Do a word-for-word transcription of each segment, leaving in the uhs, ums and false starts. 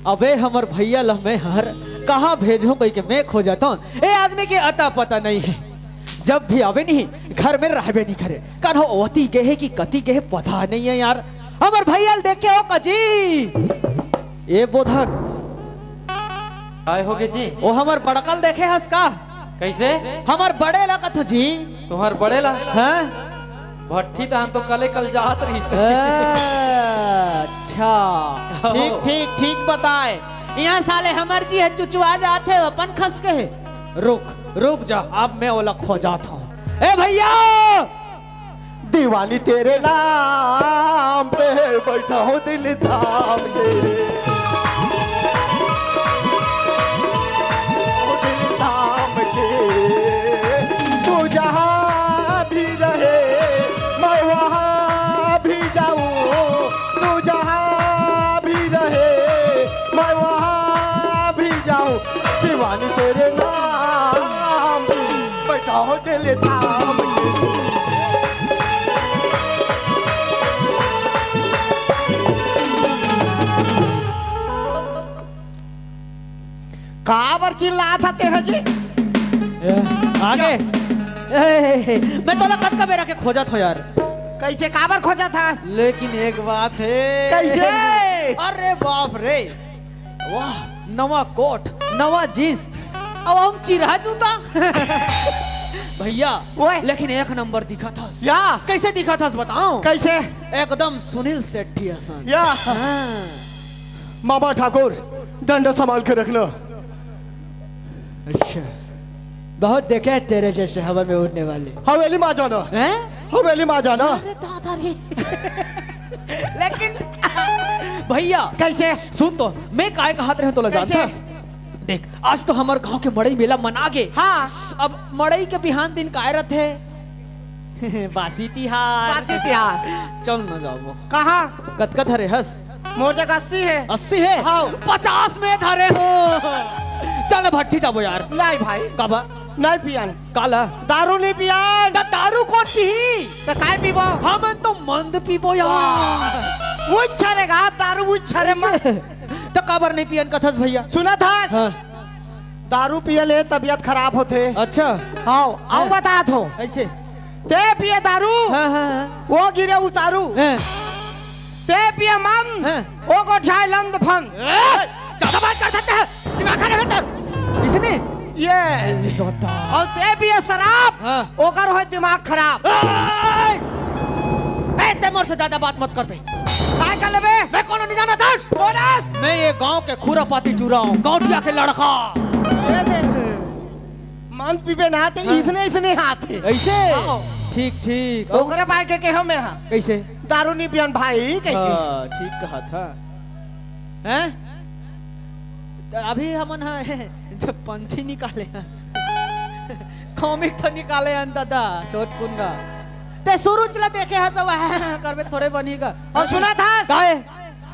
अबे हमर भैया ल मैं हर कहाँ भेजहूँ कहिके मैं खोजत हँव। ए आदमी के अता पता नहीं हे। जब भी आवे नहीं, घर में रहबे नहीं करे। कन्हो ओती गे हे कि कती गे हे, पता नहीं हे यार। हमर भैया ल देखे हो का जी? ए बोधन। काय होगे जी? ओ हमर बड़का ल देखे हस का? कइसे? हमर बड़े ल कथों जी। तुम्हर बड़े ल? हाँ? भट्ठी तहन तो कले कल जात रहिस। अच्छा। ठीक, ठीक, ठीक बताए। इहाँ साले हमर जी हे चुचवा जात हे, अपन खस के हे। रुक, रुक जा, अब मैं ओला खोजत हँव। ए भैया! दीवानी तेरे नाम पे बैठा हूँ दिल थाम के। दिल थाम के। तू जहाँ भी रहे, मैं वहाँ भी जाऊँ। तू जहाँ भी रहे, मैं वहाँ भी जाऊँ। दीवानी तेरे नाम पे बैठा हूँ दिल थाम के। काबर चिल्लात हस तें ह जी? ए, आगे। ए, मैं तोला कतका बेरा के खोजत हँव यार। कइसे, काबर खोजत हस? लेकिन एक बात हे। कइसे? अरे बाप रे, वाह, नवा कोट, नवा जींस, अब हम चिरहा जूता। भैया, ओए। लेकिन एक नंबर दिखत हस। या। कइसे दिखत हस बताओ? कइसे? एकदम सुनील शेट्टी असन। या। हाँ। मामा ठाकुर, डंडा संभाल के रखना। अच्छा, बहुत देखे हैं तेरे जैसे हवा में उड़ने वाले। हवेली मा जाना। हैं? हवेली मा जाना। अरे दादा रे। लेकिन भैया, कइसे? सुन तो, मैं काय कहत रहेंव तोला कइसे? जानथस? देख, आज तो हमर गांव के मड़ई मेला मना गे। हाँ। अब मड़ई के बिहान दिन काय रथे? बासी तिहार। बासी तिहार। चल ना जाबो। कहाँ? कतका धरे हस? मोर जग अस्सी हे। अस्सी हे? हाँ। पचास में धरे हँव। चल ना भट्ठी जाबो यार। नहीं भाई। काबर? नहीं पियन। काला? दारू नहीं पियन। त दारू कोन पीही? त काय पीबो? हमन तो मंद पीबो यार। उइच छरे गा, दारू उइच छरे म। कइसे? त काबर नहीं पियन कथस भैया? सुनत हस? हाँ। दारू पिए ले तबीयत खराब होथे। अच्छा। हाँ, अउ हाँ। बतात हँव। कइसे? तें पिए दारू, हाँ, हाँ, हाँ। ओ गिरे उतारू। हाँ। तें पिए मंद, हाँ। ओ गोठियाय लंद फंद। ए, जादा बात कर सकते हैं, दिमाग खराब हे तोर। इसने? ये। ए, तोता। अउ तें पिए शराब, हाँ। ओकर होय दिमाग खराब। ए, ए, तें मोर से जादा बात मत कर बे। काय कर लेबे? मैं कोनो नहीं जानत हँव। बोलस। मैं ये गांव के खुरापाती चूरा हँव, गौंटिया के लड़का। ये देख, मंद पीबे ना ते हाँ। इसने, इसने हाथ हे। अइसे? हाँ। ठीक, ठीक। अउ ओकरे बाय के केहेंव मैं हा। कइसे? दारू नहीं पियन भाई, कहिके। हाँ, ठीक कहत हस। हैं? त अभी हमन ह पंथी निकाले हन। कॉमिक तो निकाले हन दादा, छोटकुन गा। तें सुरुच ला देखे हस, अब करबे थोड़े बनही गा। अउ सुनत हस? काय?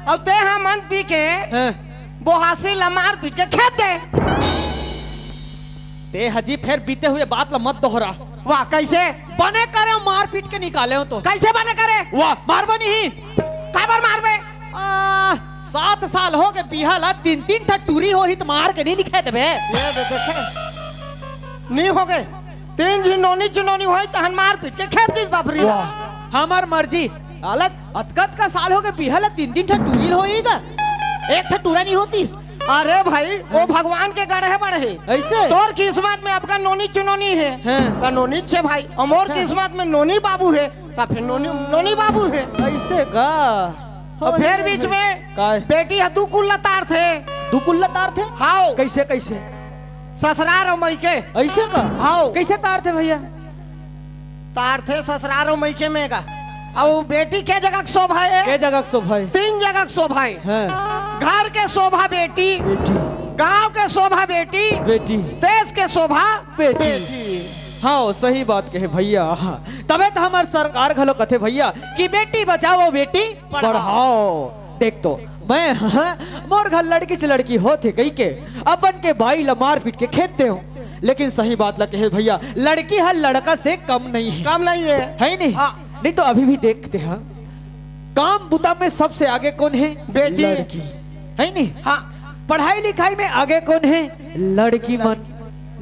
अउ तें ह मंद पी के हैं? बोहासी ला मार पीट के खेद दे। तें ह जी फेर बीते हुए बात ला मत दोहरा। वाह, कइसे? बने करे मार पीट के निकाले हँव तो। कइसे बने करे? वाह, मारबो नहीं। काबर मारबे? आ, सात साल होगे बिहा ला, तीन तीन ठा टूरी होही त मार के नहीं निकाल देबे। ये दे देखे। नहीं होगे। तीन झिन नोनी चिनोनी होही तहन मार पीट के खेद दिस बाप रे। वाह, हमर मर्जी। अलग अतका अतका साल होगे बिहा ला, तीन तीन ठा टूरी होही गा। एक ठा टूरा नहीं होतिस। अरे भाई, वो हाँ। भगवान के गढ़े बड़े हे। अइसे? तोर किस्मत में अबका नोनी चिनोनी हे। हाँ। त नोनी छे भाई, अउ मोर अच्छा। किस्मत में नोनी बाबू हे। त फेर नोनी, नोनी बाबू हे। अइसे का? अउ फेर बीच में काय? बेटी ह दू कुल्ला तारथे। दू कुल्ला तारथे? हाव। कइसे, कइसे? ससुरार अउ मइके। अइसे का? हाव। कइसे तारथे भैया? तारथे ससुरार अउ मइके में गा। अउ बेटी के जगह के शोभा हे? के जगह के शोभा हे? तीन जगह के शोभा हे। हाँ। घर के शोभा बेटी। बेटी। गांव के शोभा बेटी। बेटी। देश के शोभा बेटी। बेटी। हाँ, सही बात कहे भैया। तबे त हमर सरकार घलो कथे भैया कि बेटी बचाओ, बेटी पढ़ाओ। पढ़ाओ। देख तो, मैं, हाँ, मोर घर लड़की च लड़की होथे कहिके अपन के बाई ला मार पीट के खेद देहूँ। लेकिन सही बात ला कहे भैया, लड़की ह लड़का से कम नहीं हे। कम नहीं हे। हे नहीं? हाँ। नहीं तो अभी भी देखते हैं, काम बुता में सबसे आगे कौन हे? बेटी। लड़की। हे नहीं? हाँ। पढ़ाई लिखाई में आगे कौन है? लड़की मन।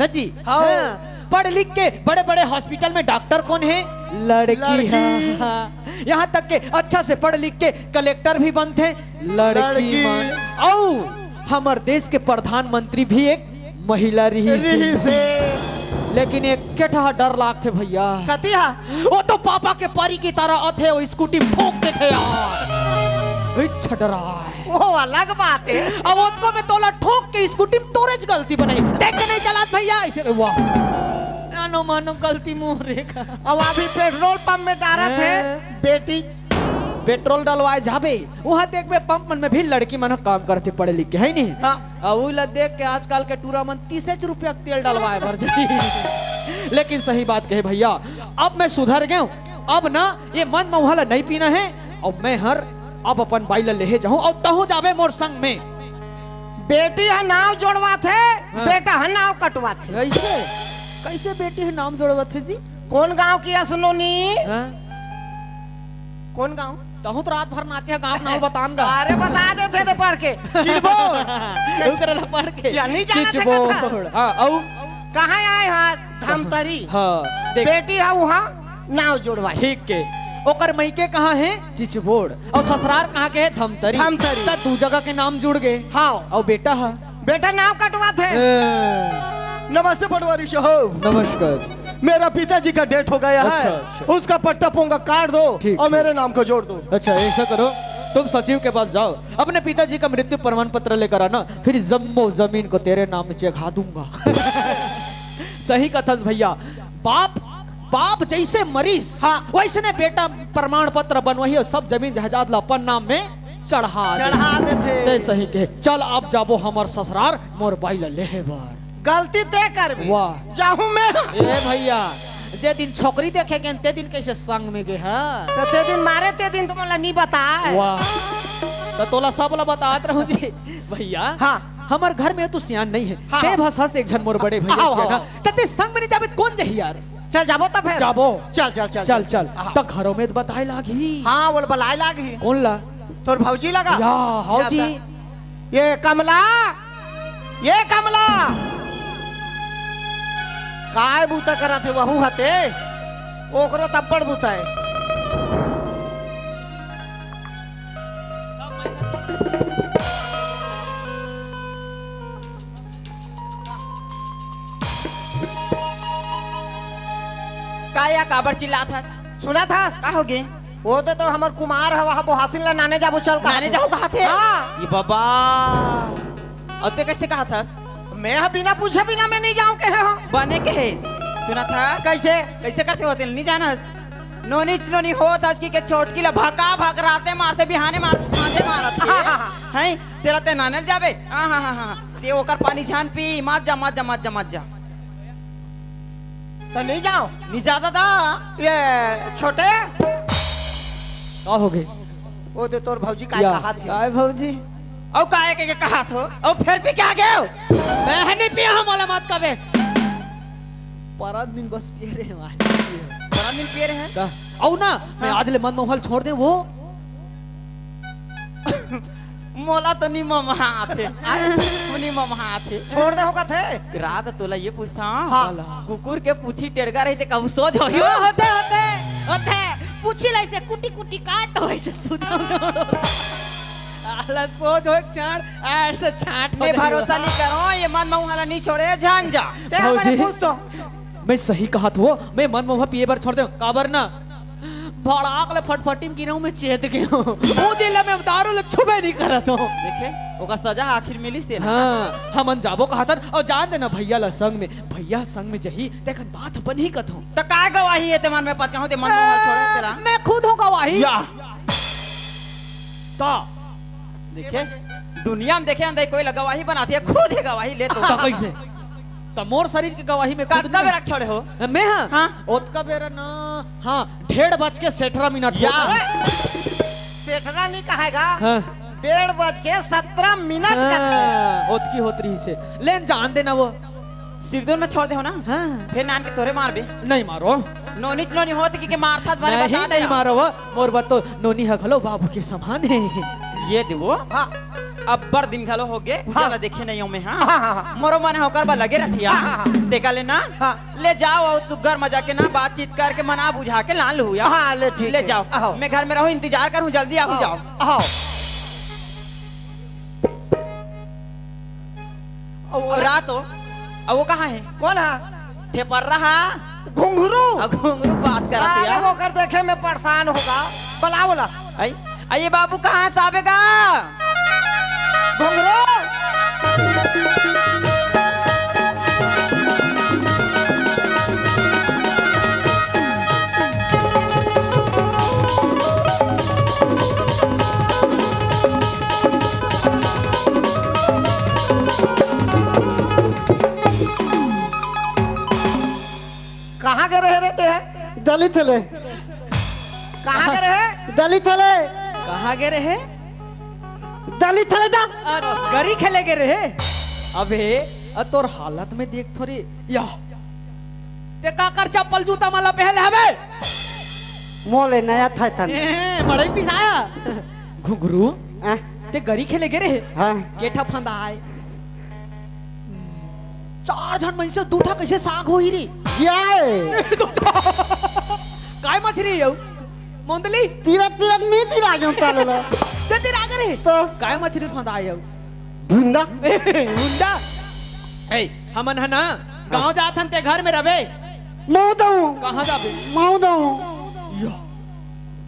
न जी? हाँ। हाँ। पढ़ लिख के बड़े बड़े हॉस्पिटल में डॉक्टर कौन है? लड़की। लड़की। हाँ। यहाँ तक के अच्छा से पढ़ लिख के कलेक्टर भी बनथे लड़की लड़की। मन। अउ हमर देश के प्रधानमंत्री भी एक महिला रहिस हे। रहिस हे। लेकिन एक ठा डर लागथे भैया। कति हा? वो तो पापा के परी की तरह आथे, वो स्कूटी में ठोक देथे यार। इच्छा डरा है। वो अलग बात है। अब ओतको में तोला ठोक के स्कूटी में तोरेच गलती बनाही। देख के नहीं चलात भैया, ऐसे वाह। मानो मानो गलती मोरे का। अब अभी पेट्रोल पंप में डारत हे हैं? बेटी। पेट्रोल डलवाए जाबे, उहाँ देखबे पंप मन में भी लड़की मन ह काम करथे पढ़े लिख के, है नहीं? हाँ। अउ उला देख के आजकल के टूरा मन तीसेच रुपया के तेल डलवाए भर जाही। लेकिन सही बात कहे भैया, अब मैं सुधर गए हूँ। अब ना ये मद मउहा ला नहीं पीना है। अउ मैं हर अब अपन बाई ला लेहे जाहूँ अउ तहूँ जाबे मोर संग में। बेटी ह नाव जोड़वाथे, हाँ। बेटा ह नाव कटवाथे। कैसे? कैसे बेटी ह नाम जोड़वाथे जी? कोन गांव के हस नोनी? हाँ? कोन गांव? तहूँ तो रात भर नाचे ह, गांव के नाम बतान गा। अरे बता देथे ते पढ़ के। चिचबोड़। ओकरे ला पढ़ के। या नहीं जाना थे चिचबोड़। कथा। हाँ, अउ? कहाँ आए हस? धमतरी। हाँ, देख। बेटी ह उहाँ नाव जोड़वाही। ठीक के। ओकर मइके कहाँ हे? चिचबोड़। अउ ससुरार कहाँ के हे? धमतरी। धमतरी। त दू जगह के नाम जुड़ गे। हाँ। अउ बेटा ह? बेटा नाव कटवाथे। ए। नमस्ते पटवारी साहब। नमस्कार। मेरा पिताजी का डेथ हो गया है। अच्छा, अच्छा। उसका पट्टा पोंगा काट दो ठीक, और ठीक। मेरे नाम को जोड़ दो। अच्छा, ऐसा करो, तुम सचिव के पास जाओ, अपने पिताजी का मृत्यु प्रमाण पत्र लेकर आना, फिर जम्मो जमीन को तेरे नाम में चढ़ा दूंगा। सही कथस भैया, बाप, बाप जैसे मरिस, हाँ। वैसने बेटा प्रमाण पत्र बनवाही अउ सब जमीन जायदाद ला अपन नाम में चढ़ा दे। चढ़ा देथे। ते सही कहे, चल अब जाबो हमर ससुरार मोर बाई ला लेहे बर। गलती ते करबे। वाह। जाहूँ मैं। ए भैया, जे दिन छोकरी देखे गेन, ते दिन कैसे संग में गे हा? त ते दिन मारे, ते दिन तो मोला नहीं बताए। वाह। त तोला सब ला बतात रहूँ जी। भैया, हाँ। हमर घर में तू सियान नहीं है। हाँ, ते हाँ। भस हस एक झन मोर बड़े भैया हाँ, सियान हाँ। हा। त ते संग में नहीं जाबे त कोन जही यार? चल जाबो त फिर। जाबो। चल, चल, चल, चल, चल। चल। हाँ। त घरों में त बताए लागही। हाँ, वो बलाए लागही। कोन ला? तोर भौजी लगा? या, हौजी। या त-, ये कमला, ये कमला, काय बूता करत हे वहू हते? ओकरो तब्बड़ बूता हे। का या काबर चिल्लात हस? सुनत हस? का होगे? वो तो, तो हमर कुमार हवा, बोहासिन ला नाने जाबो चल कहा नाने थे। जाहूँ कहा थे? हाँ। ये बाबा। अउ ते कैसे कहा थस? मैं ह बिना पूछे बिना मैं नहीं जाऊँ कहे हो। बने कहे। सुनत हस? कैसे? कैसे करथे होते नहीं जानस? नोनी नोनी होत हस कि के छोटकी ला भका भक राते मारथे बिहाने मारथे मारथे मारत हे। हैं? तेला ते नाने ल जाबे? हाँ, हाँ, हाँ, हाँ। ते ओकर पानी झान पी, मत जा, मत जा, मत जा, मत जा। त नहीं जाओ। नहीं जा दादा। ये छोटे। का होगे? वो दे तोर भौजी काय या, कहा थे? काय भौजी? अउ काय के, के कहा थो? अउ फिर भी क्या गयो? मैं ह नहीं पिया हूँ, मोला मत कबे। परन दिन बस पिए रहे हूँ, आज नहीं पिए हूँ। परन दिन पिए रहे हैं? का? अउ ना, मैं हाँ। आज ले मद मउहा ल छोड़ दे वो। मोला तो नी ममहा आथे। मोला नी ममहा आथे। छोड़ दे हो कथे। रात तोला ये पूछता हूँ। हाँ। कुकुर के पूछी टेड़गा रही ते कहूँ सोझ होही। हाँ, होथे, होथे, होथे। पूछी ला ऐसे कुटी कुटी काट, वैसे सुझाव जोड़ो। आला सोझ हो एक चाड़, ऐसे छाट हो मैं जाही। भरोसा नहीं करो, ये मद मउहा ला नहीं छोड़े, जान जा। ते भौजी, हमरे पूछ तो। मैं सही कहा थो, मैं मद मउहा पिए बर छोड़ दे, काबर ना? भड़ाक ले फटफटी में गिरहूँ, मैं चेत गे हूँ। वो दिन ले मैं दारू ले छुबे नहीं करत हूँ। देखे, ओकर सजा आखिर मिली से ना। हाँ, हमन जाबो कहतन अउ जान देना भैया ला संग में, भैया संग में जही, तेखन बात बनही कथो। त काय गवाही हे ते मन में पत कहूँ ते मन में छोड़े तेला। मैं खुद हूँ गवाही। या। त देखे, दुनिया में देखे अंदर कोई ला गवाही बनाथे, खुद हे गवाही ले तो। त कैसे? त मोर शरीर के गवाही में खुद कतका नहीं। बेरा छोड़े हो? मैं हाँ? हाँ। ओतका बेरा ना, हाँ, डेढ़ बज के सेठरा मिनट या। होत। सेठरा नहीं कहेगा। हाँ। डेढ़ बज के सत्रह मिनट का हाँ, ओतकी होत रही से। लेन जान देना वो। सिरदुन में छोड़ दे हो ना? हाँ। फिर नान के तोरे मारबे। नहीं मारो। नोनी नोनी होत कि के मारथा त बने नहीं, बता दे नहीं ना। मारो वो। मोर बर तो नोनी ह घलो बाबू के समान हे। ये देवो। हाँ। अब्बड़ दिन घलो होगे, हाँ। पूजा ला देखे नइ हों मैं, हाँ। हाँ, हाँ, हाँ। मोरो मन ह ओकर बर लगे रथे, हाँ, हाँ, हाँ। तेकर ले ना, हाँ। ले जाव अउ सुग्घर मजा के ना बातचीत करके मना बुझा के लान लूहू, या। हाँ, ले ठीक ले हे। जाव। आहो। मैं घर में रहूँ, इंतजार करहूँ, जल्दी आहू, आहो, जाव। आहो। अउ रात हो, अउ वो कहाँ हे? कोन हा? ठेपर्रा हा? घुंघरू। अउ घुंघरू बात करत हे अरे, यार। ओकर देखे में परेशान होगा। बलाव ओला। आई, आई ये बाबू कहाँ से आबे गा? घुंघरू। कहाँ गे रहे रे तें? दलित ले। कहाँ गे रहे? दलित ले। कहाँ गे रहे? दलित ले दा। अच्छा, गरी खेले गे रहे। अबे, अ तोर हालत में देख थोड़ी, या। तें काकर चप्पल जूता मन ला पहन ले हबे? मोले नया था तन। ए, मड़ई पिसाया। घुघरू, आ? तें गरी खेले गे रहे? हाँ। के ठा फंदाय? चार झन मइनसे दू ठा कइसे साग होही रे? क्या है? काय मछरी हे अउ? मोंदली? तीरथ, तीरथ में तीर आ गया काले ला। तें तीर आ गे रहे? तो? काय मछरी फंदाय अउ? भुंदा। भुंदा? ए, हमन ह ना, गाँव जात हन तें घर में रबे। मऊ दऊ। कहाँ जाबे? मऊ दऊ। या।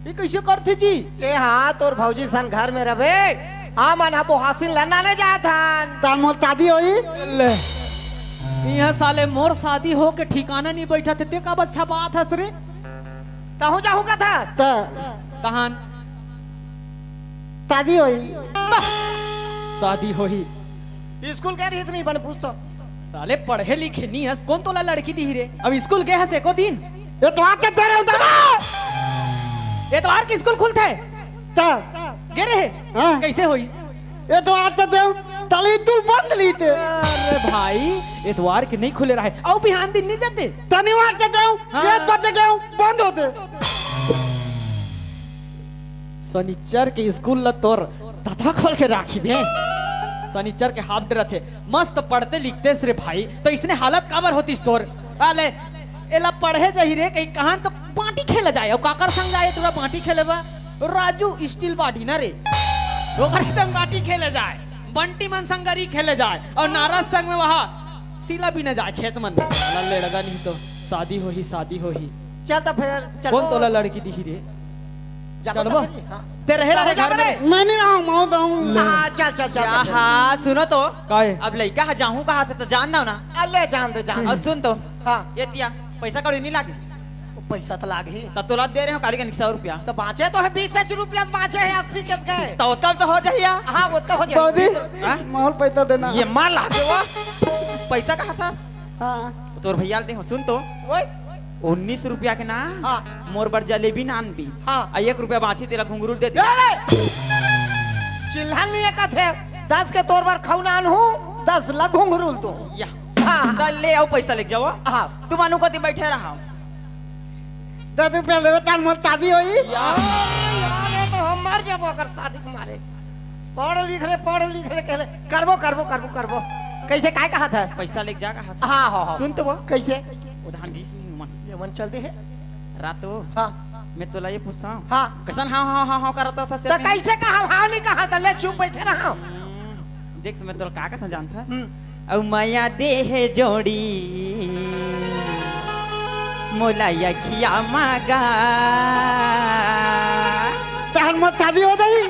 ये कइसे करथे जी? ए हाँ, तोर भौजी सन घर में रबे, हमन ह बोहासिन लन्ना ले जात हन। तान मोर शादी होही? ले। इहाँ साले मोर शादी हो के ठिकाना नइ बइठत हे, तें का बस छपात हस रे? तहूँ जाहूँ कथस? त। तहान? शादी होही। शादी होही। स्कूल गे रहिस नहीं बने पूछ तो। साले पढ़े लिखे नइ हस, कोन तोला लड़की दिही रे? अब स्कूल गे हस एको दिन? एतवार के दे रहे उधर। एतवार के स्कूल खुलथे? त गे रहे? हाँ। कइसे होइस? एतवार के देव तली तू बंद ली ते। अरे भाई, एतवार के नइ खुले रहे, अउ बिहान दिन नइ जाते? शनिवार के देव हाँ। एक बजे देव बंद होते। शनिचर के स्कूल ल तोर तथा खोल के राखी बे। शनिचर के हाफ डे रथे, मस्त पढ़ते लिखते रे भाई, तो इसने हालत काबर होतिस तोर? अले, एला पढ़े जाही रे, कहीं कहां तो बांटी खेले जाए, अउ काकर संग जाए तोरा बांटी खेले बा? राजू स्टील बाड़ी ना रे, ओकरे संग बांटी खेले जाए, बंटी मन संग गरी खेले जाए, अउ नारद संग में वहां सीला बीने जाए खेत मन में। साला लेड़गा नहीं तो शादी होही, शादी होही। चल त फेर, चल। कोन तोला लड़की दिही रे? जाबो चलबो? त फेर, हाँ। ते रहे ला रे घर में? मैं नहीं रहूं, मैं रहूं। हाँ, चल, चल, चल, चल। हाँ, सुनो तो। काय? अब लइका ह जाहूं कहा थे त जान दो ना। अले जान दे, जान दे। अउ सुन तो। हाँ। ये तिया, पैसा कौड़ी नहीं लागे? पैसा तो लाग ही। त तोला दे रहे हो काली कनिक सौ रुपया। त बांचे तो है बीस रुपया, बांचे है अस्सी के गए। त ओतका तो हो जाही या। हाँ, ओतका हो जाही। बौदी, हाँ? माहौल पैसा देना। ये मार लागे वो। पैसा कहा था? हाँ। तोर भैया ल दे हो, सुन तो। ओए। उन्नीस रुपया के ना, हाँ। मोर बर जलेबी नान भी। हाँ। आ एक रुपया बांची तेला घुंघरू ल दे दे। अरे! चिल्हन नहीं कथे, दस के तोर बर खऊ नान हूँ, दस ला घुंघरू ल दूँ। या। हाँ। त ले अउ पैसा लेके जाओ। हाँ। तुम अनु कति बैठे रहा। दस रुपया लेवे तान मोर शादी होई। या। यार, ये तो हम मर जाबो अगर शादी के मारे। पढ़ लिख ले, पढ़ लिख ले, कहले, करबो, करबो, करबो, करबो। कैसे, काय कहा था? पैसा लेके जा कहा था। हाँ, हाँ, हाँ। सुन तो वो। कैसे? वो धान घीस नहीं मन। ये मन चल दे है। रात वो। हाँ। मैं तोला ये पूछता हूँ। हाँ। कसन हाँ, हाँ, हाँ, हाँ करता था तो चल। कैसे कहा, हाँ नहीं कहा था, ले चुप बैठे रहा। हम्म, देख तो मैं तोला का कहता जानता। हम्म। अउ मया देह जोड़ी मोला अखिया मागा। तहन मत शादी हो गई।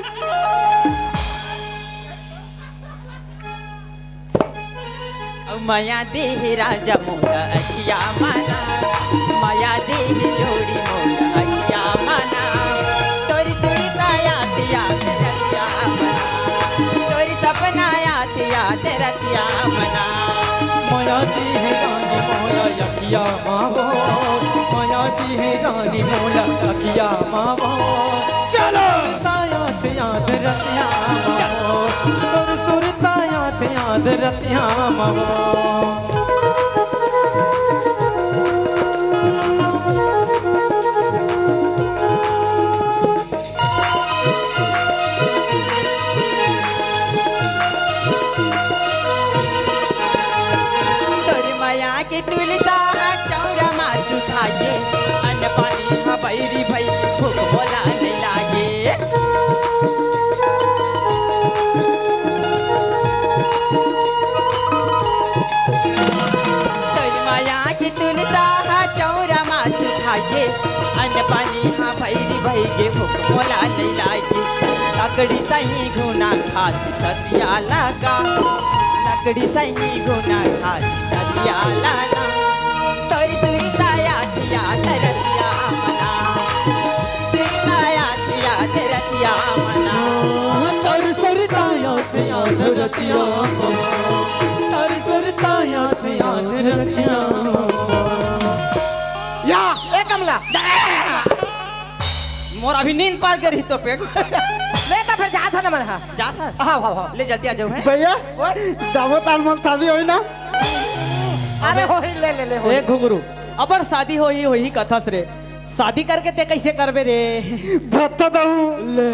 अउ मया देह राजा मोला अखिया माना, मया देह जोड़ी मोला अखिया माना। तोरी सुरता याद याद रतिया मना, तोरी सपना याद याद रतिया मना। मया देह रानी मोला अखिया मावो, मया देह रानी मोला अखिया मावो। चलो। सुरता याद याद रतिया मावो, तोर सुरता याद याद रतिया मावो। लकड़ी सही घुना खात छतिया लगा, लकड़ी सही घुना खात छतिया लगा। तोरी सुरता याद याद रतिया मना, सुरता याद याद रतिया मना। तोरी सुरता याद याद रतिया मना, तोरी सुरता याद याद रतिया मना। या, ए कमला। मोर अभी नींद पार के रही तो पेट। ले तो फिर जात हन मन हा। जात हस? हाँ, हाँ, हाँ। ले जल्दी आ जाओ, हैं? भैया, ओए। दामोदर मोर शादी होई ना? अरे होही, ले, ले, ले, होही। ए घुंगरू, अबर शादी होही, होही कथस रे। शादी करके ते कैसे करबे रे? भत्ता दहूं। ले।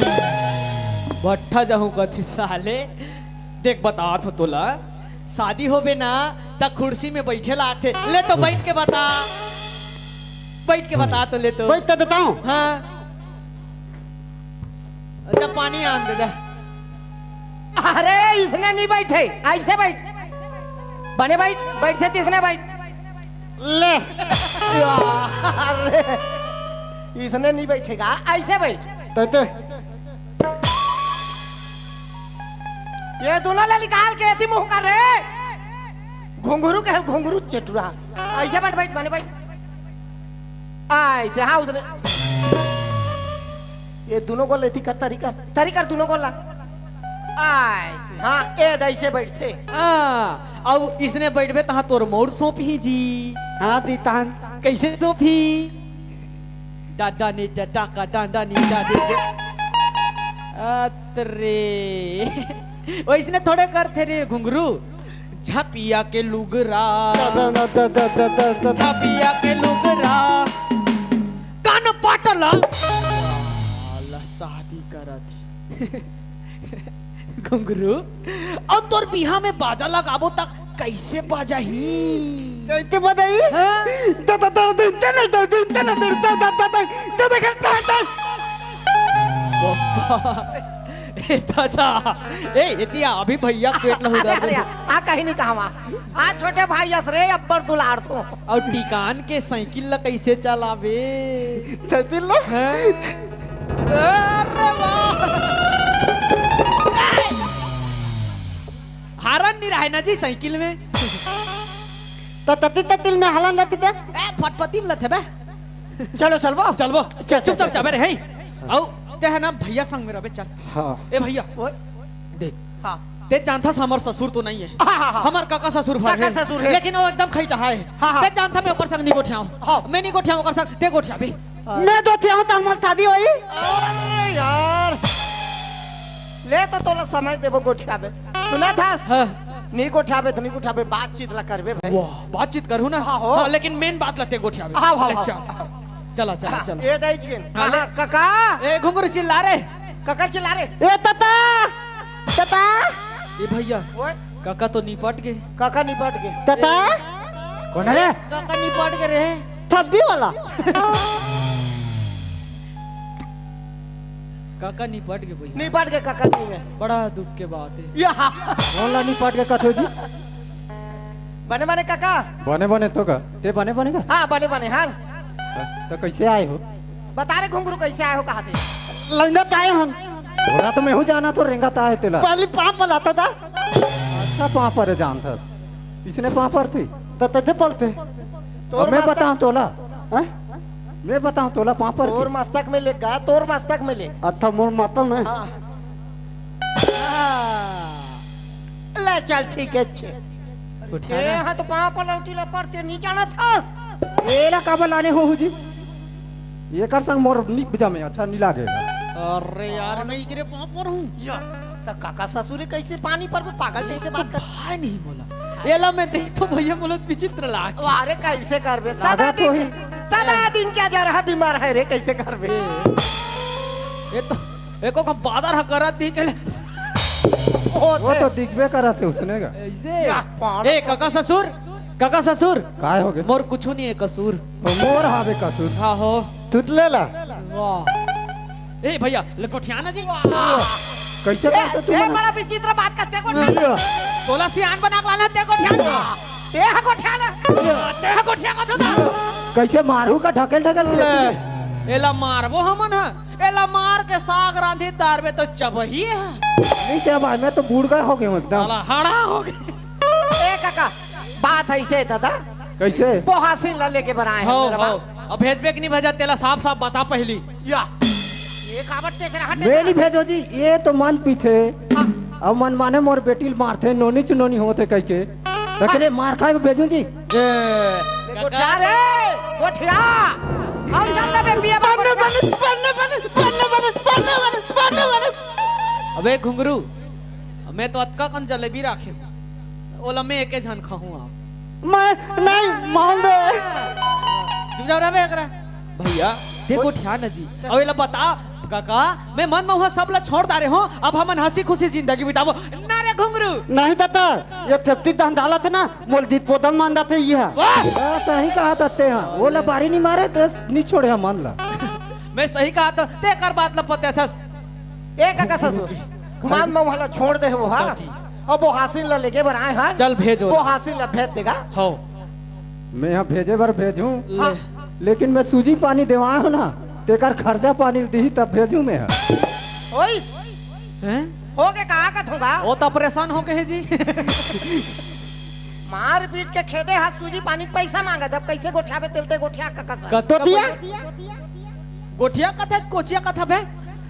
भट्ठा जाहूं कथी साले। देख, बतात हो तोला, शादी होबे ना, त खुर्सी में बैठे लागथे। ले तो बैठ के बता, बैठ के बता तो ले तो। बैठ तो देता हूँ। हाँ, अच्छा, पानी आन दे जा। अरे, इसने नहीं बैठे, ऐसे बैठ, बने बैठ, बैठे तो इसने बैठ। ले। अरे, इसने नहीं बैठेगा, ऐसे बैठ। तैते। ये दोनों ले निकाल के ऐसी मुंह कर रे। घुंघरू के घुंघरू चटुरा। ऐसे बैठ, बैठ, बने बैठ। ऐसे, हाँ, उसने। ये दोनों को लेती कर, तरी कर, तरी कर दोनों को ला। ऐसे, हाँ, ए द ऐसे बैठते। हाँ, अब इसने बैठबे तहाँ तोर मौर सौंपही जी। हाँ, दी तहन। कैसे सौंपही? डाडा नी डाडा का डांडा नी डाडे दे। अतरे। वैसने थोड़े करथे रे घुंघरू। झपिया के लुगरा। झपिया के लुगरा। कान पाटला। साला शादी करत हे। घुंघरू, अउ तोर बिहा में बाजा लगाबो त कैसे बजाही? कैसे बजाही? हाँ? द, द, द, द, द, द, द, द, द, द, द, द, द, द, द, द। बप्पा। ए दादा, ए एतिया अभी भैया के पेट ल उधर अरे, दे। आ कहीं नहीं कहा, आ छोटे भाई अस रे, अब्बर दुलार थो। अउ टिकान के साइकिल ल कैसे चलाबे? साइकिल ल? हाँ? अरे वाह! हारन नहीं रहे ना जी साइकिल में। त तती ततिल में हालन रहती ते? ए, फटफटी में लथे बे। चलो, चलबो। चलबो। चल, चल, चुपचाप चल। जाबे रे, हे। अउ, ते हे ना भैया संग में रहबे, चल। हाँ। ए भैया, ओए। देख। हाँ। ते जानथस हमर ससुर तो नहीं है। हाँ, हाँ, हाँ। हमर काका ससुर भर काका हे। ससुर हे। लेकिन वो एकदम खैटा है। हाँ, हाँ। ते जानथा मैं ओकर संग नहीं गोठियाऊँ। हाँ। मैं नहीं गोठियाऊँ ओकर संग, ते गोठियाबे। मैं गोठियाहूँ त हमर शादी होई। अरे यार, ले तो तोला समय देबो गोठियाबे। सुनथस? हाँ। नहीं गोठियाबे त नहीं गोठियाबे, बातचीत ला करबे भाई। वाह, बातचीत करूँ ना? हाँ हो। हाँ, लेकिन मेन बात ला ते गोठियाबे। हाँ, हाँ, ले हाँ। चल। चला, चला, हाँ, चला। ए दाई जी। हाँ, ले। हाँ, काका। ए घुंघरू चिल्ला रे। काका चिल्ला रे। ए तता। तता। ए भैया। ओए। काका तो निपट गे। काका निपट गे। तता। कौन है रे? काका निपट गे रे। थब्बी वाला। काका निपट गे भैया। निपट गे, काका नहीं है। बड़ा दुख के बात है। या। कौन ला निपट गे कथो जी? बने बने काका। बने बने तो का? ते बने बने का? हाँ, बने बने, हाँ। तो कैसे आए हो? बता रे घुंघरू, कैसे आए हो, कहा थे? लंगत आए हम। बोला तो मैं हूँ जाना तो रेंगत आए तेला। पहले पाँव पलाता था। अच्छा, पाँव परे जानता। इसने पाँव परथे? त तथे पलथे। तोर अब मैं मस्तक बताऊं तोला? हैं? मैं बताऊं तोला पाँव पर तोर के? मस्तक में ले गा, तोर मस्तक में ले। अच्छा, मोर मस्तक में? हाँ। हाँ। ले चल, ठीक है, अच्छे। उठा ए, ना। हाँ, तो पाँव पर लौटी ला पर ते नहीं जाना था। एला काबर लाने हो, हो जी? एकर संग मोर निक जमे, अच्छा नहीं लागेगा। अरे यार, मैं इकरे पाँव पर हूँ। या, त काका ससुर कैसे पानी पर में पागल जैसे बात कर? भाई नहीं बोला। एला मैं देख तो भैया बोलत विचित्र लाग। अरे कैसे करबे? सदा लागत दिन, होही। सदा दिन क्या जा रहा बीमार है रे, कैसे करबे? ए, ये तो, एको का बादर ह करत दिख ले। ओ वो थे। तो दिखबे करत है उसने का। ऐसे? या, पागल। ए, काका ससुर, काका ससुर। काय हो गए? मोर कुछ नहीं है कसूर। तो मोर हावे कसूर। हाँ हो। तुतले ला। वाह। ए भैया, ले गोठियाना जी। कैसे ए, बात है तू ए, मना? बड़ा विचित्र बात करते गोठियाना। तोला सियान बना के लाना ते गोठियाना। ते हा गोठियाना। ते हा गोठिया का धुदा। कैसे मारू का ढकेल ढकेल ले। एला मारबो हमन ह। एला मार के साग रांधी दार में तो चबही है। नहीं चबाय, मैं तो बूढ़ गए हो गए हूँ एकदम। साला हड़ा हो गए। ए काका, बात है इसे दादा। कैसे? बोहासिन ला लेके बर आए हैं हो, मेरा हो। बाप। अब भेजबे कि नहीं भेजा, तेला साफ साफ बता पहली। या। ये काबर टेचरा हटे मैं नहीं भेजो जी, ये तो मन पीथे। हाँ। अब मन माने मोर बेटी ल मारथे, नोनी चुनोनी होथे कह के। तकरे मार खाए में भेजूं जी। ए, गोठिया रे, गोठिया। हम चलते बे पिया बा बन्ने, गोठिया। बन्ने, बन्ने, बन्ने, बन्ने, बन्ने, बन्ने, बन्ने, बन्ने। अबे घुंगरू, मैं तो अतका कन जलेबी राखे हूँ, ओला मैं एके झन खाहूँ आप। मैं नहीं मान दे। चुप जाओ रे बे एकरा। भैया, दे गोठिया न जी। अब एला बता, काका, मैं मन मउहा सब ला छोड़ डारे हूँ, अब हमन हंसी खुशी जिंदगी बिताबो। ना रे घुंगरू। नहीं दादा, ये थेपती दहन डालत है ना, मोल दीत पोदन मान जाते ये है। वाह! हाँ, सही कहा तत्ते हाँ। वो ला बारी नहीं मारे, तो नहीं छोड़े हम मन ला। मैं सही कहा तो ते कर बात ला पत्ते था। ए काका ससुर, मान मउहा ला छोड़ दे वो, हाँ? हाँ जी। अब वो हासिन ला लेके बर आए, हाँ? चल भेज वो। वो हासिन ला भेज देगा। हो। मैं यहाँ भेजे बर भेजूं, ले। हाँ। लेकिन मैं सूजी पानी देवाए हूँ ना, तेकर खर्चा पानी दी तब भेजूं मैं यहाँ। ओइस। हैं? हो के कहा कथूंगा? वो तो ऑपरेशन हो गए है जी। मार पीट के खेदे हाथ सूजी पानी के पैसा मांगा, जब कैसे गोठियाबे तेलते गोठिया का कसर। कत-, दोतिया? गोठिया कथा, कोचिया कथा बे?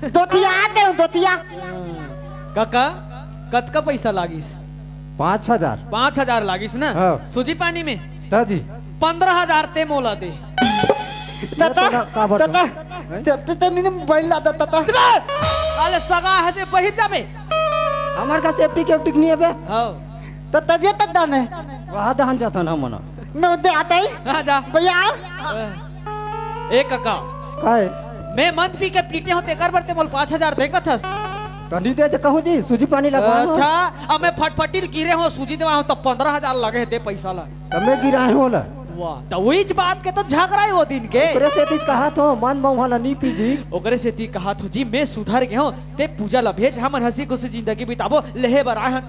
दोतिया आते हूँ, दोतिया। काका, कतका पैसा लागिस? पाँच हजार। पाँच हजार लागिस ना? हाँ। सूजी पानी में? ता जी। पन्द्रह हजार ते मोला दे। तता, ये तो ना, का बात तता, है? जब ते, ते नीने बैल ला दा, तता। अरे सगा है जे बहिर जाबे। हमार का सेफ्टी के उटिक नहीं है बे। हाँ। तता ये तक दाने। वहाँ दहन जाता ना मना। मैं उद्दे आता ही। हाँ, जा। भैया। ए काका। काय? मैं मंद पी के पीटे हूँ, तेकर बर ते मोल पाँच हजार दे कथस। तनी दे तो कहूँ जी, सूजी पानी लगवा लो। अच्छा, अब मैं फटफटी गिरे हूँ, सूजी देवा हूँ, तब पन्द्रह हजार लगे है, दे पैसा ला। तब मैं गिराए हूँ ला। वाह, तो वही बात के तो झगड़ा है वो दिन के। ओकरे सेती कहा थो, मन मउहा ला नी पी जी। ओकरे सेती कहा थो जी, मैं सुधर गए हूँ, ते पूजा ला भेज, हमन हंसी खुशी जिंदगी बिताबो, लेहे बर आए हन।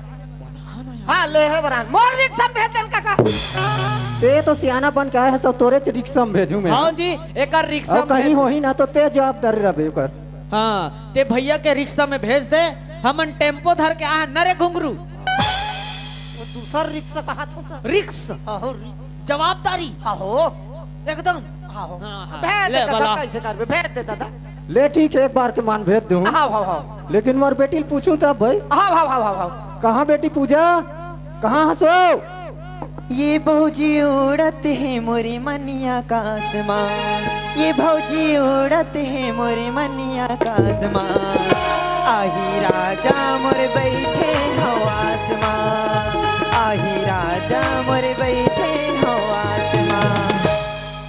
हाँ, लेहे बर आन। मोर रिक्शा में भेज देन काका। ते तो सियाना बन के आए हस, तोरे च रिक्शा में भेजूं मैं। हाँ जी, एकर रिक्शा अब में कहीं भेज। होही ना तो ते जवाबदारी रहे ओकर। हाँ, ते भैया के रिक्शा में भेज दे, हमन टेम्पो धर के आए हन, न रे घुंगरू। वो दूसर रिक्शा कहा था। रिक्स। हाँ, हो, रिक्स। जवाबदारी। हाँ, हो। एकदम। हाँ, हो। हाँ, हाँ। भेज ले दे, भला। कैसे करबे? भेज दे दादा। ले ठीक है, एक बार के मान भेज दूँ। हाँ, हाँ, हाँ। लेकिन मोर बेटी ल पूछूं तब भाई। हाँ, हाँ, हाँ, हाँ, हाँ। कहाँ बेटी पूजा? कहाँ हसो? ये भौजी उड़त हे मोरी मनिया का आसमां, ये भौजी उड़त हे मोरी मनिया का आसमां। आही राजा मोर बैठे हवास मा, आही राजा मोर बैठे हवास मा।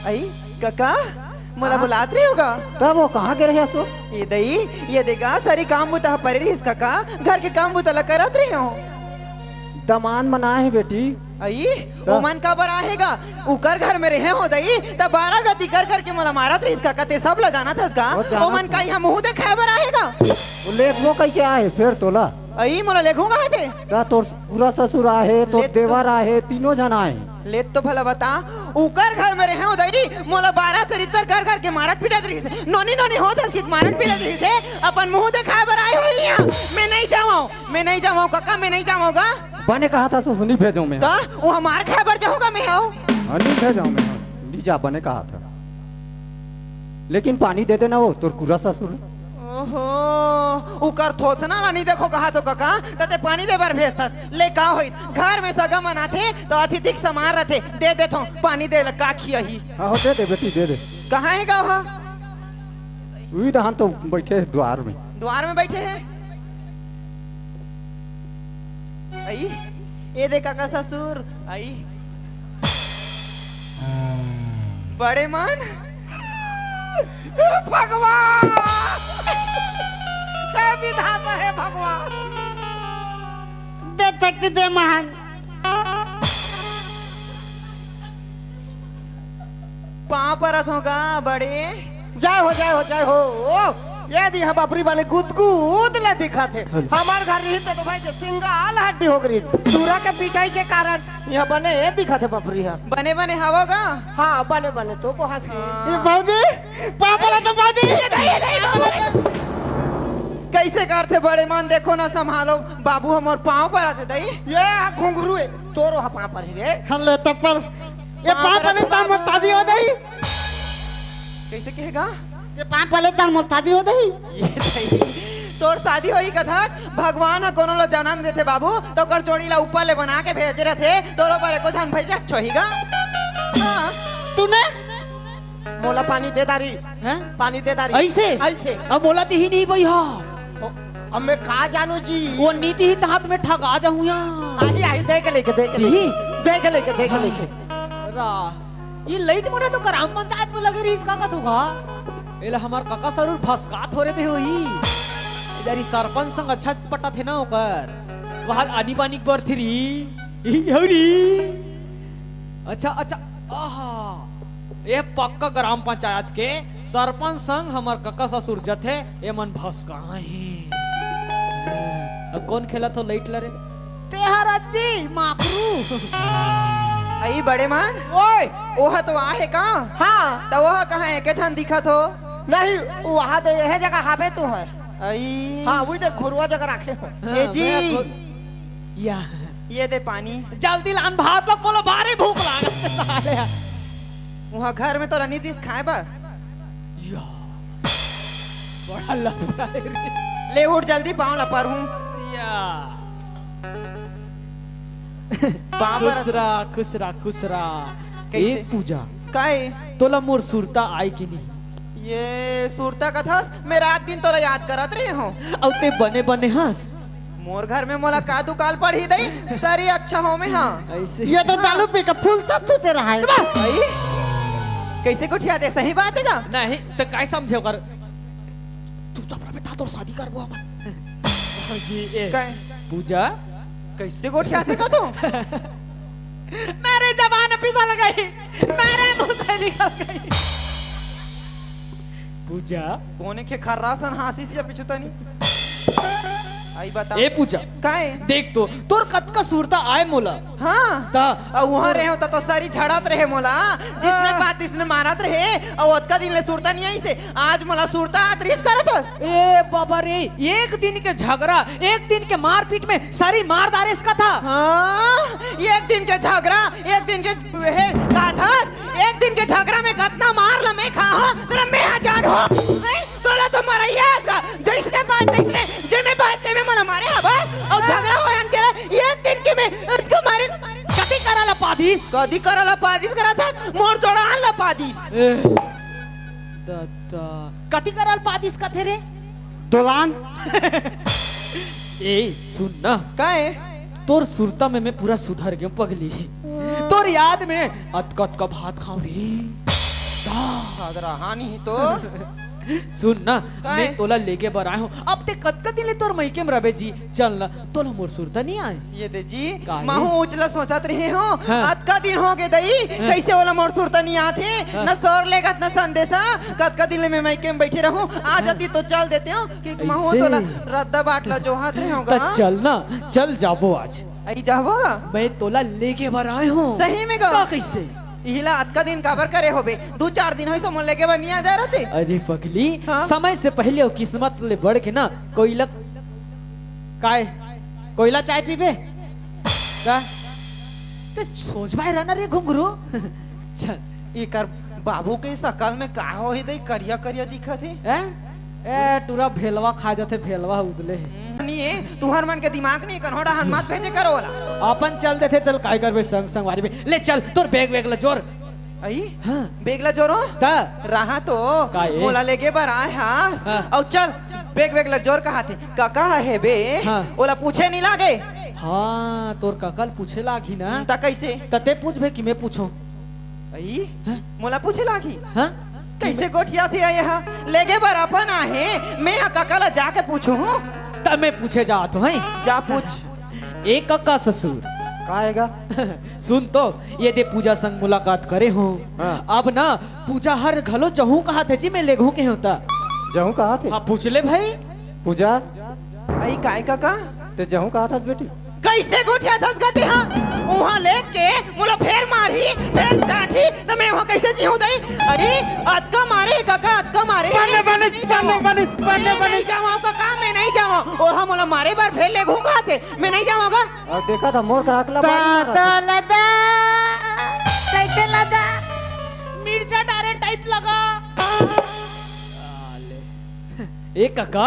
आई, कका, मोला हाँ? बुलात रहे होगा? तब वो कहाँ के रहे हसो? ये दई, ये देगा, सारी काम बुता ह परे रहिस कका, घर के काम बुता ला करत रहे हो। दमान मन आए हे बेटी। आई, त- ओमन काबर आहे गा? उकर घर में रहे हो दई, त बारह गति कर करके मोला मारत रहिस कका, ते सब ला जानत हस का? वो जानत ओमन हस। का इहाँ मुँह देखाए बर आहे गा? वो लेगबो कहिके आहे, फेर तोला। आई, मोला लेगहूँ कहे थे। त तोर पूरा ससुर आहे, तोर ले तो देवर आहे, तीनों झन आहे। ले तो भला बता, उकर घर में रहे हो दई, मोला बारह चरित्र कर करके मारत पीटत रहिस हे। नोनी नोनी होत हस कि मारत पीटत रहिस हे, अपन मुँह देखाए बर आए हो इहाँ। मैं नहीं जावंव, मैं नहीं जावंव कका, मैं नहीं जावंव गा। बने कहा था सुसुनी भेजो मैं। का? वो हमार खाए बर जाहूँ गा मैं हव। हाँ, नहीं भेजो मैं, हाँ। नहीं जा, बने कहा था। लेकिन पानी दे देना वो, तोर कुरा ससुर। ओहो, उकर थोथना ला नहीं देखो कहा तो कका, त ते पानी दे बर भेजथस। ले का होइस, घर में सगा मन आथे, त अतिथि के समान रथे। दे देथो, पानी दे ला, का खियाही? हाँ, हो, दे दे बेटी, दे दे। कहाँ हे गा हा? उही दहन तो बैठे हे द्वार में। द्वार में बैठे हे? आई, ए दे कका ससुर, आई। बड़े मन। हे भगवान! हे विधाता, हे भगवान! दे शक्ति दे महान। पाँव परत हों गा बड़े। जय हो, जय हो, जय हो। ओ, ये दे इहाँ बपरी बने गुदगुद ले दिखत हे। हमार घर रही तो भाई के सिंगाल हड्डी हो गई। दूरा के पिटाई के कारण इहाँ बने ये दिखत हे बपरी हा। बने बने हवो गा? हाँ, बने बने तो बोहासी। हाँ। ये भौजी, पाँव परत हँव दाई। कइसे करथे बड़े मन, देखो ना, संभालो, बाबू ह मोर पाँव परत हे दाई। ये घुंघरू हे, तोर ह पाँव परही रे। हल्ले तब पर ये पाँव पाँव परत परत हे, त मोर शादी हो दाई। कइसे कहेगा? ये पाँव परत हे, त मोर शादी हो दाई। ये दाई, तोर शादी होही कथस, भगवान ह कोनो ला जनम देथे बाबू, त ओकर जोड़ी ला ऊपर ले बना के भेजे रथे, तोरो बर एको झन भैया छोही गा। हाँ। तूने मोला पानी दे दारिस। हैं? पानी दे दारिस। अइसे? अइसे। अब मोला दिही नहीं भैया। ओ, अब मैं का जानू जी? वो नी दिही त हाथ में ठगा जाहूँ या। आही, आही, दे के लेके, दे के दिही? लेके। दे के लेके, दे के लेके। रा, ये लइट मोरे तो ग्राम पंचायत में लगे रहिस, का कथू का? एला हमर कका ससुर फसकात हो रहे थे होई। इधर ही सरपंच संग अच्छा पटा थे ना ओकर। वहाँ आनी बानी बर थी री। ई हरी। अच्छा, अच्छा। आहा। ए पक्का ग्राम पंचायत के सरपंच संग हमर कका ससुर जथे, ए मन भसकाही। अब कौन खेलत हो लइट ल रे? तेहर अज्जी माकरू। अई बड़े मन। ओए। ओह तो आहे का? हाँ। त ओह कहाँ एके झन दिखत हो? नहीं, वहाँ तो यह जगह हावे तुहर। अई। हाँ, वही देख घुरुवा जगह राखे हो। ए जी। मैं घु-, या। ये दे पानी। जल्दी लान भात ला, मोला भारी भूख लागत हे साले। वहाँ घर में तो रनी दिस खाए बर। या। बड़ा लफड़ा हे रे। ले उठ जल्दी, पाँव ला परहूँ। या। पाँव पर खुश रह, खुश रह, खुश रह। कैसे? ए पूजा। काय? तोला मोर सुरता आय कि नहीं? ये सुरता कथस, मैं रात दिन तोला याद करत रहे हूँ। अउ ते बने बने हस। मोर घर में मोला का दुकाल पड़ही दई, सरी अच्छा हो में हाँ। अइसे। ये तो दारू पी के फूल तक तू तेरा है। भाई, कैसे गोठिया दे, सही बात हे का? नहीं, त काय समझे ओकर? चुपचाप रह बेटा, तोर शादी करबो हमन। जी, ए, काय? पूजा। कैसे गोठिया दे का तू? मेरी जबान फिसल गई, मेरे मुंह से निकल गई। पूजा। बोने के खर्रा सन हाँसी से पीछू तनी। आई बता। ए पूजा। काय? देख तो, तोर कतका सुरता आय मोला। हाँ। ता। अउ वहाँ रहे हो त तो सरी झड़त रहे मोला। जिसने आ। बात तिसने मारत रहे, अउ ओतका दिन ले सुरता नहीं आइसे। आज मोला सुरता आत रिस करत हस। ए बाबा रे, एक दिन के झगड़ा, एक दिन के मारपीट में सरी मार डारेस कथा। हाँ, एक दिन के झगड़ा, एक दिन के हे, का थस? एक दिन के झगड़ा में कतना मार ल मैं खा हो, तेला मैं हा जान हो। हैं? तोला तो मरैया का, जैसने बात तैसने, जेमे बात तेमे मन मारे हबे, अउ झगड़ा होय अन के ले, एक दिन के में, इतको मारे, कति करा ला पादिस? कति करा ला पादिस करा थस, मोर जोड़ान ला पादिस। ए, दद्दा। कति करा ला पादिस कथे रे? दोलान। ए, सुन ना। काय? तोर सुरता में मैं पूरा सुधर गेंव पगली। तोर याद में अतका अतका भात खांव रे। दा। सादरा हानि ही तो। सुन ना, काय? मैं तोला लेगे बर आय हूँ। अब ते कतका दिन ले तोर मइके में रबे जी? चल ना, तोला मोर सुरता नहीं आय? ये दे जी, काहे? महू उचला सोचत रहे हूँ। हाँ। अतका दिन हो गे दई, हाँ। कैसे ओला मोर सुरता नहीं आत हे? हाँ। न सौर लेगत, न संदेशा। कतका दिन ले मैं मइके में बैठे रहूँ। आ हाँ। जाती तो चल देते हूँ। कि महू ऐसे? तोला रद्दा बाट ला जोहात रहे होगा, त हाँ? चल ना, चल जाबो आज। आई जाबो? मैं तोला लेगे बर आय हूँ। सही में गा? का कैसे? इहिला अतका दिन काबर करे होबे? दू चार दिन होइस मोला लेगे बर नहीं आ जा रहते। अरे पगली, हाँ? समय से पहले अउ किस्मत ले बढ़ के ना कोई लग काय? कोयला चाय पीबे? का? ते सोचवाए रहना रे घुंघरू। चल। एकर बाबू के सकल में का होही दई, करिया करिया दिखत हे? हैं? ए, टूरा भेलवा खा जाथे, भेलवा उदले हे। हम्म, नहीं हे, तुहर मन के दिमाग नहीं, एकर होड़ा हन मत भेजे करो वाला। अपन चल देथे, तल काय करबे संग संगवारी में। ले चल, तोर बैग वैग ला जोर। आई? हाँ। बैग ला जोरो? का? रहा तो, का ए? मोला लेगे बर आय हास। हाँ। अउ चल, बैग वैग ला जोर कहाथे। काका हे बे? हाँ। ओला पूछे नहीं लागे? हाँ, तोर काका ल पूछे लागही ना। हम्म, त कैसे? त ते पूछबे कि मैं पूछों? अई? हैं? मोला पूछे लागही? हाँ? कैसे गोठियाथे ये हा? लेगे बर अपन आहे, मैं हा कका ला जाके पूछहूँ। त मैं पूछे जात हूँ, हैं? जा पूछ। ए कका ससुर। का हे गा? सुन तो, ये दे पूजा संग मुलाकात करे हूँ। हाँ। अब ना पूजा हर घलो जहूँ कहाथे जी, मैं लेगहूँ केहेंव त। जहूँ कहाथे? हाँ, पूछ ले भाई। पूजा। अई काय कका? ते जहूँ कहाथस बेटी? कइसे गोठियाथस गा तेंहा? उहाँ लेके मोला फेर मारही, फेर डांटही, त मैं उहाँ कइसे जीहूं दई? अरे, अतका मारे हे कका, अतका मारे हे। बने, बने, नहीं जावंव। बने, बने, बने, मैं बने। नहीं जावंव कका, मैं नहीं जावंव। ओहा मोला मारे बर फेर लेगहूं कहाथे, मैं नहीं जावंव गा। अउ देखा था मोर करा अकला बारी मारत हे। लदा, कइसे लदा? मिर्चा डारे टाइप लगा। ए कका,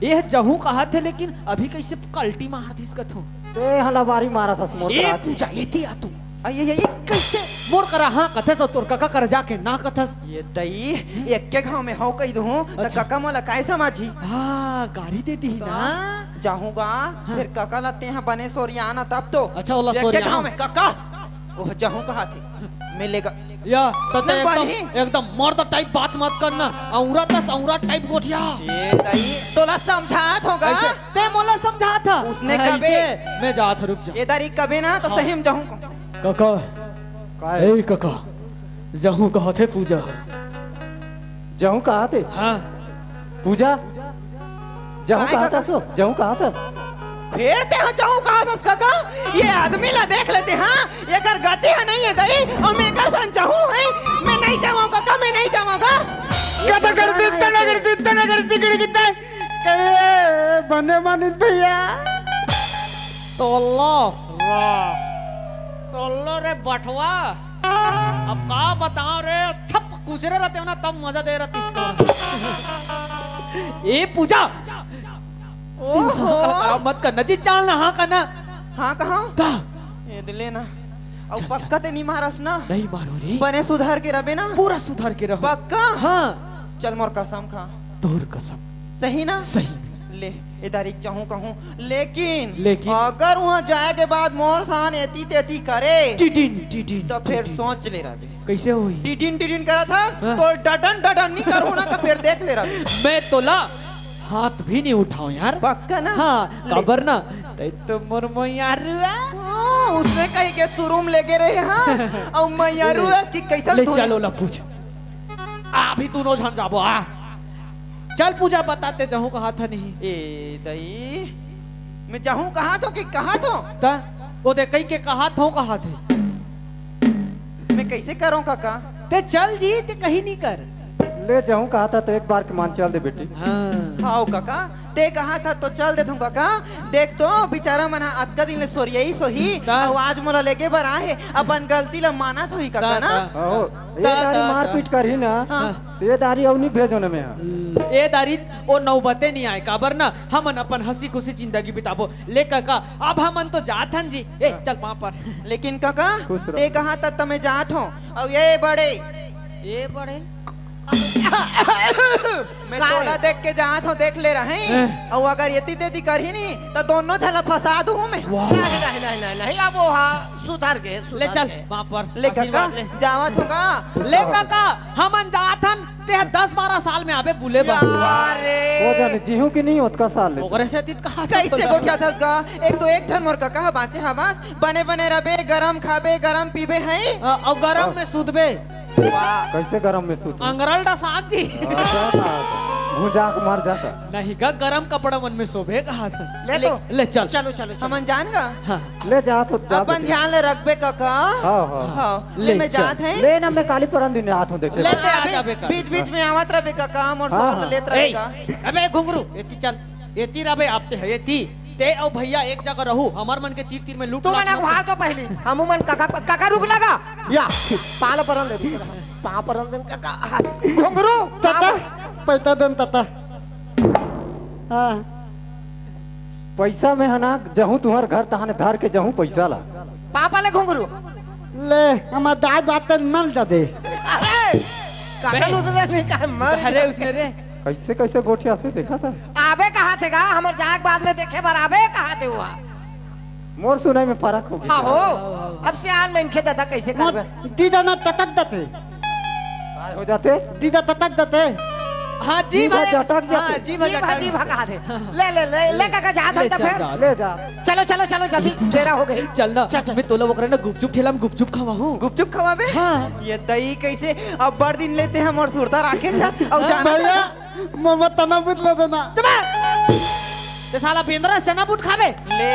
ए जहूं कहाथे, लेकिन अभी कइसे कल्टी मार दिस कथों? तें हा लबारी मारत हस मोर ए करा। पूजा, एती आ तू। अई, अई, अई, कइसे? मोर करा हां कथस अउ तोर कका करा जाके ना कथस। ए दई, एक्के घांव में हव कहि दूहूं, त अच्छा। कका मोला काय समझही? हां, गारी दे दिही ना। जाहूं गा, हां। फेर कका ला तेंहा बने सोरियाना तब तो। अच्छा, ओला एक्के सोरियाना। घांव में कका, ओह जहूं कहाथे, मैं लेगा। या, त तैं उसने एकदम, बांधी। एकदम मर्द टाइप बात मत करना। औरत अस औरत टाइप गोठिया। ए दई, तोला समझात हंव गा। कइसे? तें मोला समझात हस। उसने हाँ, कबे। इसे मैं जात हंव, रुक जा। ए दारी कबे ना, त हाँ। सही में जाहूं। कका। काय? ए कका, जहूं कहाथे पूजा। जहूं कहाथे? हाँ। पूजा? जहूं काय कहाथा कका? सो? जहूं कहाथा? फेर तेंहा जहूं कहाथस कका? ए आदमी ला देख ले तेंहा, एकर गति ह नहीं हे दई, अउ मैं एकर संग जहूं हंव, मैं नहीं जावंव कका, मैं नहीं जावंव गा। कथा कर दी, तना कर दी, तना कर दी, कर दी, कहे, बने मानित भैया। तोल्लो, वाह। तोल्लो रे बठवा। अब का बतावंव रे, छप कुचरे रहते हो ना, तब मजा दे रहती इसको। ए पूजा, ओहो। दिमाग खराब मत करना जी, चल ना, हाँ का ना। हाँ कहा? ता। ए दे ले ना। अब चल, पक्का चल। ते नहीं मारस ना? नहीं मारो रे। बने सुधर के रबे ना? पूरा सुधर के रहूं। पक्का? हाँ। चल मोर कसम खा। तोर कसम। सही ना? सही। ले, ए दारी जहूं कहूं, लेकिन लेकिन? अगर उहाँ जाए के बाद मोर सान एती तेती करे, टिडिन, टिडिन, त फेर टिडिन। सोच ले रबे। कइसे होही? टिडिन, टिडिन करत हस, हाँ। तो डडन, डडन नहीं करहूं ना, त फेर देख ले रबे। मैं तोला हाथ भी नहीं उठावंव यार। पक्का ना? हाँ, ले। काबर ना? तैं तो मोर मयारू आ। हाँ, उसने कही के शुरू में लेगे रहे, हाँ। अउ मयारू ले। आ कि कइसन ले धुन चल ओला पूछ। आ, अभी दूनों झन जाबो, आ। चल पूजा, बता तें जहूं कहाथा नहीं। ए दई, मैं जहूं कहाथंव कि कहाथंव? त ओ दे कहि के कहाथंव कहाथे। मैं कइसे करंव कका? तें चल जी, तें कहीं नहीं कर। ले जहूं कहाथा त एक बार के मान चल दे बेटी। हाँ। हव कका, तें कहाथा त चल देथंव कका। देख तो बिचारा मन ह अतका दिन ले सोरियाइस होही, त? अउ आज मोला लेगे बर आए हे, अपन गलती ला मानत होही कका त, ना? त, हव। त, ए दारी त, मारपीट करही ना, हाँ। त ए दारी अउ नहीं भेजंव ना मैं हा। हम्म, ए दारी ओ नौबते नहीं आए, काबर ना हमन अपन हंसी खुशी जिंदगी बिताबो। ले कका, अब हमन तो जात हन जी। ए, हाँ। चल पाँव पर। लेकिन कका, खुश रहो। तें कहाथा त मैं जात हंव। अउ ए बड़े। ए बड़े? मैं काय? तोला देख के जात हंव, देख ले रहे। हैं? अउ अगर एती तेती करही नहीं, त दूनों झन ला फंसा दूहूं मैं। वाह। नहीं, नहीं, नहीं, नहीं, नहीं, अब ओहा सुधर गे, सुधर ले चल, गे। पाँव पर। ले कका, आशीर्वाद ले। जावत हंव गा। ले कका, हमन जात हन, तें ह दस बारह साल में आबे बुले बर। यार रे। ओ जाने जीहूं कि नहीं ओतका साल ले। ओकरे सेती त कहा कइसे गोठियाथस गा? एक तो एक झन मोर कका ह बांचे हवस, बने बने रबे, गरम खाबे, गरम पीबे, हैं? अ, अउ गरम हाँ। में सूतबे। वाह। कइसे गरम में सूत? अंगरल डसाक जी। अच्छा, भुंजा के मर जाता। नहीं गा, गरम कपड़ा मन में सोबे कहाथा। ले ले, तो। ले चल। चलो, चलो, चलो। हमन जान गा? हाँ। ले जात हंव, जा अपन बेटी। ध्यान ले रखबे कका। हाँ, हाँ। हाँ, ले ले मैं चल। जात हंव। ले ना, मैं काली परन दिन आत हंव, देखे। ले, ले आ अभी जाबे कका। बीच-बीच में आवत रबे कका, मोर हाँ, सवाल हाँ। लेत रबे ए, कका। अबे घुंघरू, एती चल। एती रबे, आते हैं, एती। तें अउ भैया एक जगह रहू, हमर मन के तीर-तीर में लूट तू लाट मन मत अगवा कर। तो पहिली, हमू मन कका, कका रुक लगा। या, पाँव परन दे, पाँव परन दे कका। घुंघरू, तता, पैसा देन तता। हाँ। पैसा में ह ना, जहूं तुंहर घर तहाने धर के जहूं पैसा ला। पाँव परे घुंघरू। ले, हमर दाई बात त मन जा दे। अरे, काका बे। उसने नहीं कहा, मर अरे, गया। उसने रे। कइसे, कइसे गोठियाथे, देखा था? आबे कहाथे गा, हमर जाए के बाद में देखे बर आबे कहाथे हुआ। मोर सुनई में फरक हो गे। हाँ हो, अब सियान मनखे दादा कइसे मोर करबे? दीदा ना ततक दते। काय हो जाथे? दीदा ततक दते। हाँ जी जीभ भाई। जटक जाथे। हाँ, जीभ जीभ, जटक। जीभ कहाथे। ले, ले, ले, ले, काका, जा, ले, तब चल, फिर। जा। ले जा। चलो, चलो, चलो, जल्दी, देरा हो गे। चल ना, चल, चल। मैं तोला ओकरा ना गुपचुप ठेला में गुपचुप खवाहूँ। गुपचुप खवाबे? ये दई कइसे अब्बड़ दिन ले तें हमर सुरता राखे छस, अउ जाना भैया, मोर बर तना बूट ला देना। चुप बे। तें साला बेंदरा चना बूट खाबे। ले,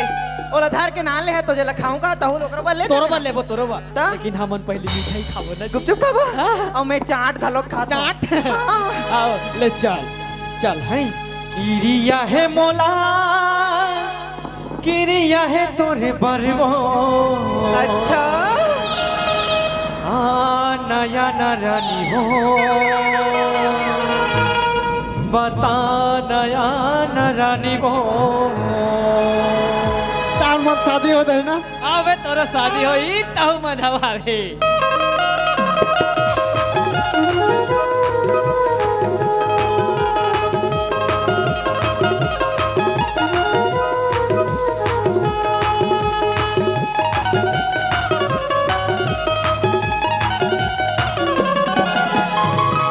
ओला धर के नान ले हे, तो जेला खाहूं का, तहू ल ओकरो बर ले तोरो देबे बर ना। लेबो, तोरो बर। त? लेकिन हमन पहिली मिठाई खाबो ना। गुपचुप खाबो? हाँ। अउ मैं चाट घलोक खात हंव। चाट? हाँ। अउ ले चल, चल, हैं। किरिया हे मोला, किरिया हे तोरे बर वो। अच्छा। आ नया न रानी हो, बता नया न रानी हो। तार मत शादी होत हे ना? अबे तोरो शादी होही, तहू मजा आवे।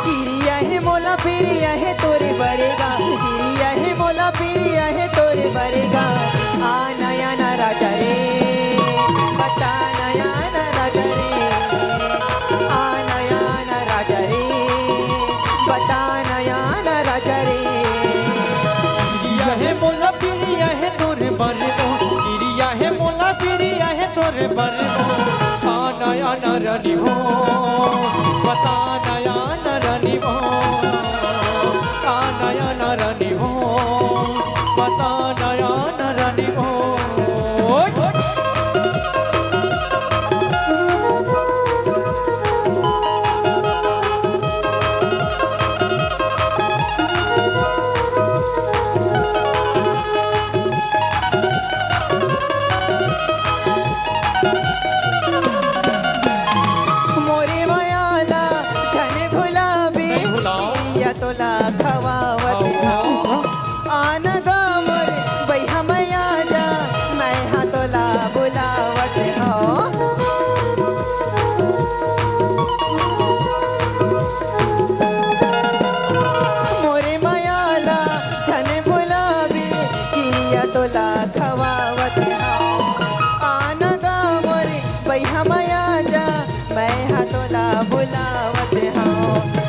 किरिया हे मोला पिरिया हे तोरे बरेगा, किरिया हे मोला पिरिया हे तोरे बरेगा। आ नया न राजा रे, बता नया न राजा रे। आ नया न राजा रे, बता नया न राजा रे। किरिया हे मोला पिरिया हे तोरे बरेगा, किरिया हे मोला पिरिया हे तोरे बरेगा। आ नया न रानी हो, बता नया न रानी हो। आ नया न रानी हो, बता नया न रानी हो। मोरे मया ला झन भुलाबे, नहीं भुलाओ। या तोला खवावत हव। हव। आना गा मोरे बइहा मया जा, मैं हा तोला बुलावत हव। मोरे मया ला झन भुलाबे, किरिया तोला खवावत हव। आना गा मोरे बइहा मया जा, मैं हा तोला बुलावत हव।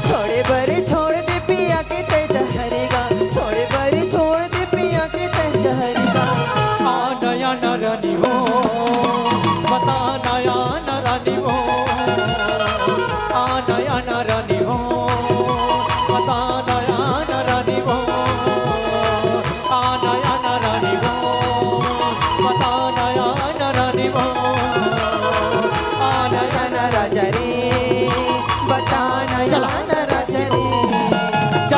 छोड़े बर छोड़ दे पिया के तैं जहर गा, छोड़े बर छोड़ दे पिया के तैं जहर गा। आ नया न रानी हो, बता नया न रानी हो। आ नया न रानी हो, बता नया न रानी हो। आ नया न रानी हो, बता नया न रानी हो। आ नया न राजा रे, बता नया चला।